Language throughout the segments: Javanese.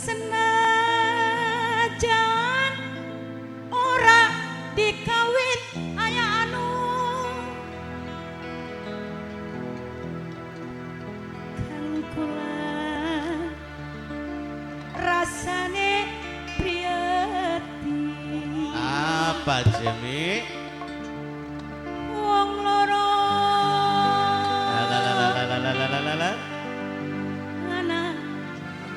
Senajan ora dikawin aya anu kang kula rasane priyati. Apa Jemi? Wong loro Lalalalalalalalalala. Ana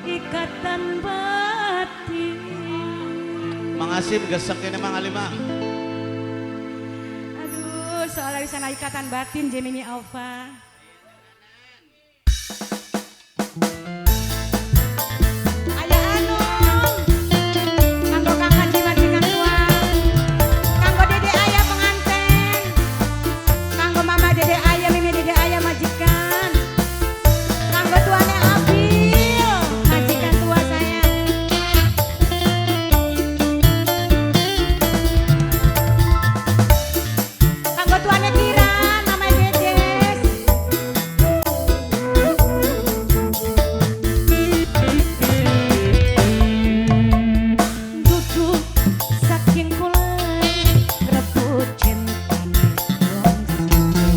ikatan batin. Mang Asim gesek ini Mang Alimang. Aduh, soalnya bisa ikatan batin Jemimi Alfa. Ayah Anum, kanggo Kang Haji majikan tua, kanggo Dede Ayah penganten, kanggo Mama Dede Ayah, Mimi Dede Ayah majikan, kanggo tuane Abil, majikan tua saya. Kanggo tuane Kiran, Mama Dedes. Duduk saking kula rebut cintane wong siji,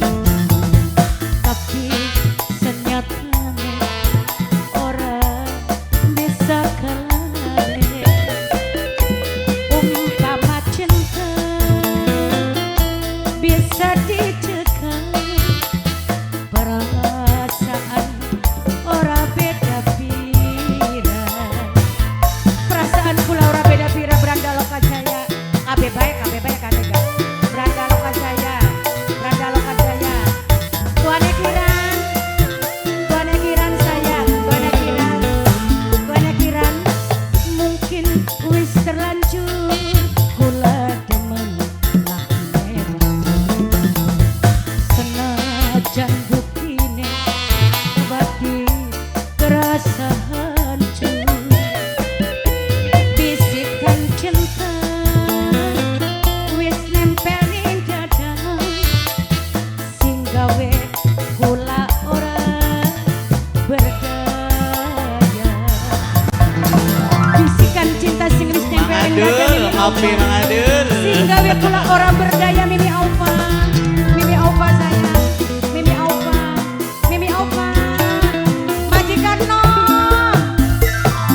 tapi senyatane ora bisa kalane. Umpama cinta bisa dicegah, perasaan ora beda pira. Perasaan kula ora beda pira. Beranda Loka Jaya, kabeh bae, kabeh bae kabeh gak. Beranda Loka Jaya, Beranda Loka Jaya. Tuane Kiran, tuane Kiran saya, tuane Kiran, tuane Kiran. Mungkin wis terlanjur kula demen lakine, senajan buktine bati kerasa hancur. Bisikan cinta wis nempel ning dada, sing gawe kula ora berdaya. Bisikan cinta sing wis Mang nempel ning dada Adul, Mimi ngopi Alfa. Mang Adul. Sing gawe kula ora berdaya Mimi Alfa. Mimi Alfa saya, Mimi Alfa, Mimi Alfa. Majikan no,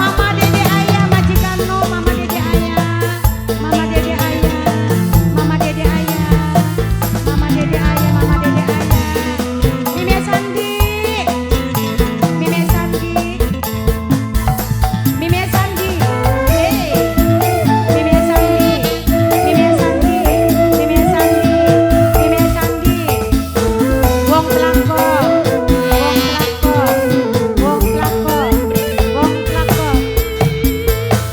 Mama Dede Ayah, majikan no, Mama Dede Ayah, Mama Dede Ayah, Mama Dede Ayah, Mama Dede Ayah, Mama Dede Ayah. Mimi Sandi, Mimi Sandi, Mimi Sandi, hey. Mimi Sandi, Mimi Sandi, Mimi Sandi, Mimi Sandi. Wong Tlako, wong Tlako, wong Tlako, wong Tlako.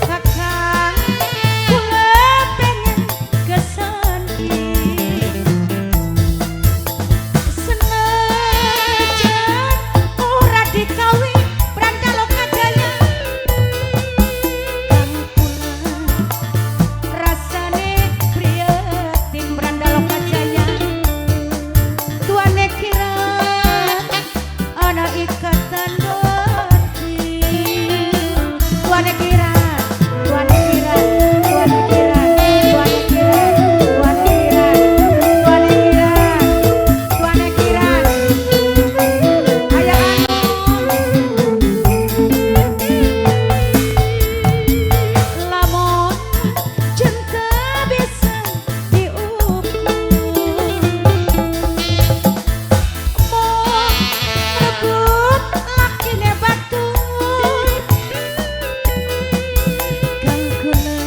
Kakang kula pengen kesandi, senajan ora dikawin Beranda Loka Jaya. Kang kula rasane priyatin Beranda Loka Jaya. Tuane Kiran ana ikatan batin. Tuane Kiran, tuane Kiran, tuane Kiran, tuane Kiran, tuane Kiran, tuane Kiran, tuane Kiran. Ayah Anum. Lamun cinta bisa diukur, mau rebut lakine batur. Kang kula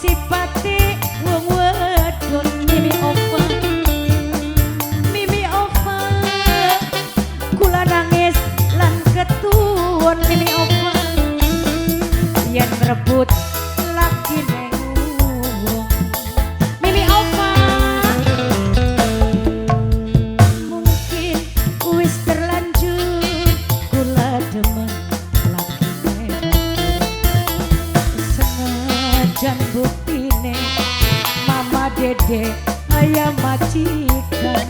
sipate wong wedon Mimi Opa, Mimi Opa. Kula nangis lan ketuwon Mimi Opa yen ngrebut lakine wong. Mimi Opa mungkin wis terlanjur kula demen lakine, senajan buktine Mama Dede Ayah majikan.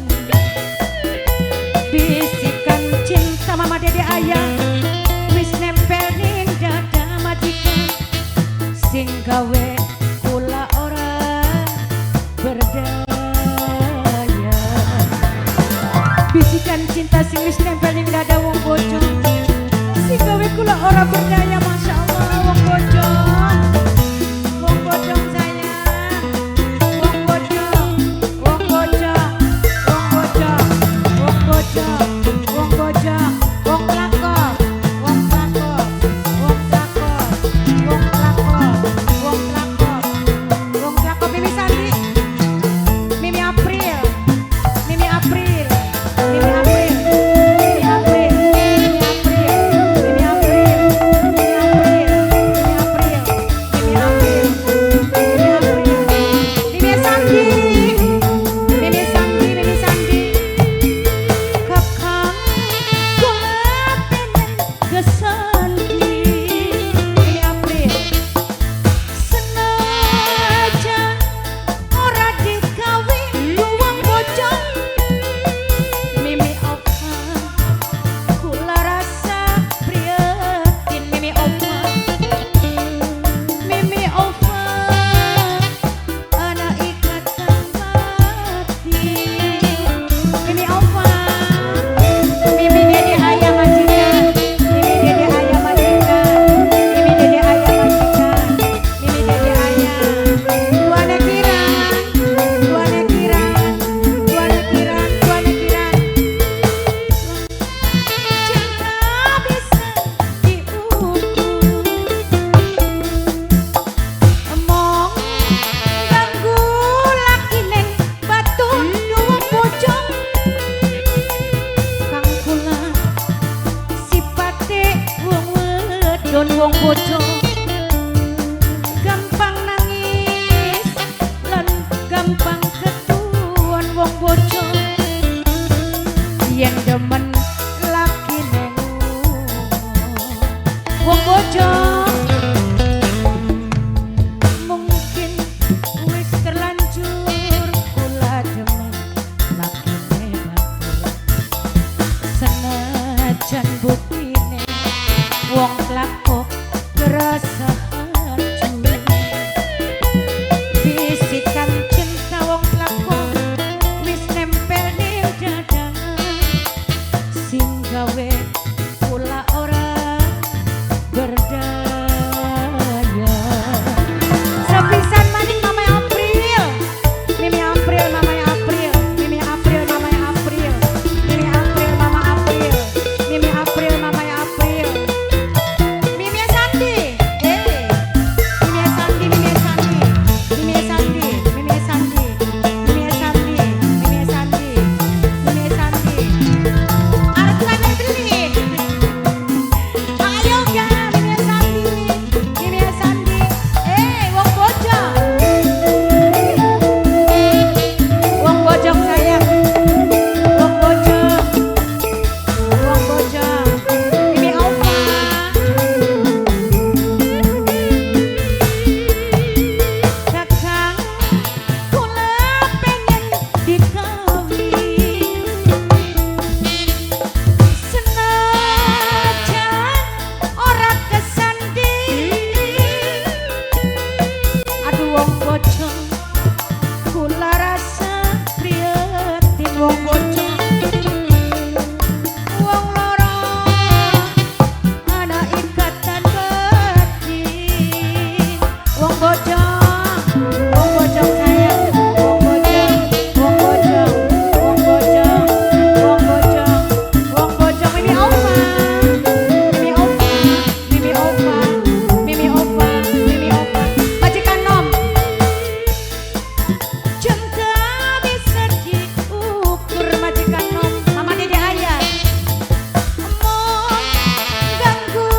Bisikan cinta Mama Dede Ayah wis nempel ning dada. Sing gawe kula ora berdaya. Bisikan cinta sing wis nempel ning dada wong bojong, sing gawe kula ora berdaya. Masya Allah wong bojong, wong bojong sayang, wong bojong, wong bojong, wong bojong, wong bojong, wong bojong, wong lakon, wong lakon, wong lakon, wong lakon, wong lakon, wong lakon. Mimi Sandi, Mimi April, Mimi April, Mimi April, Mimi April, Mimi April, Mimi April, Mimi April, Mimi April, Mimi April, Mimi April, Mimi Sandi, Mimi Sandi, Mimi Sandi. Kakang kula pengen kesandi. Mimi April. Senajan ora digawe wong bojong, Mimi Opa kula rasa prihatin. Mimi Opa, Mimi Opa ana ikatan batin. Mimi Opa, Mimi dede ayah majikan, Mimi dede ayah majikan, Mimi dede ayah majikan, Mimi dede ayah. Tuane kiran, tuane kiran, tuane kiran, tuane kiran. Cinta bisa diukur, emong ganggu laki neng batur wong bojong. Kang kula sipate wong wedon, wong bojong gampang nangis lan gampang ketuan. Wong bojong yen demen laki neng wong bojong, mungkin wis terlanjur kula demen lakine batur. Senajan buktine wong lakok kerasa hancur. Bisikan cinta wong lakok wis nempel ning dada, sing gawe kula ora berdaya. Sepisan maning Mama April, Mimi April, Mama April, Mimi April, Mama April, Mimi April, Mama April, Mimi April, Mama April, Mimi Sandi, Mimi Sandi, Mimi Sandi, Mimi Sandi, Mimi Sandi, Mimi Sandi, Mimi Sandi, Mimi Sandi. Arep lanang beli. Ayo ga Mimi Sandi, Mimi Sandi. Wong bojong, wong bojong sayang, wong bojong, wong bojong. Mimi Opa. Kakang kula pengen dikawin, senajan ora kesanding. Aduh wong bojong kula rasa prihatin. Wong bojong, wong loro ana ikatan batin. Wong bojong, wong bojong sayang, wong bojong, wong bojong, wong bojong, wong bojong, wong bojong. Mimi Opa, Mimi Opa, Mimi Opa, Mimi Opa, Mimi Opa. Majikan nom. Cinta bisa diukur majikan nom, Mama dede ayah. Emong ganggu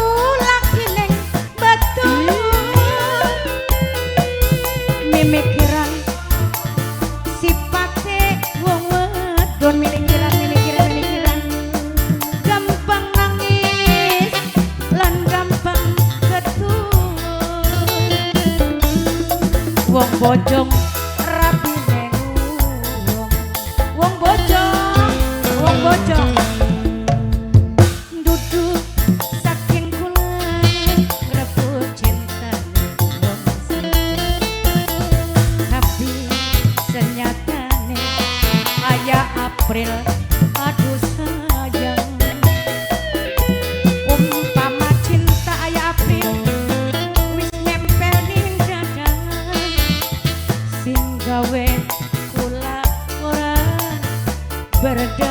laki neng batur. Mimikiran sipate wong wedon, mimikiran, mimikiran, mimikiran. Gampang nangis lan gampang ketuan. Wong bojong rapi neng wong, wong bojong, wong bojong. Duduk saking kula ngrebut cintane wong April aduh sayang. Umpama cinta Ayah April wis nempel ning dada, sing gawe kula ora berdaya.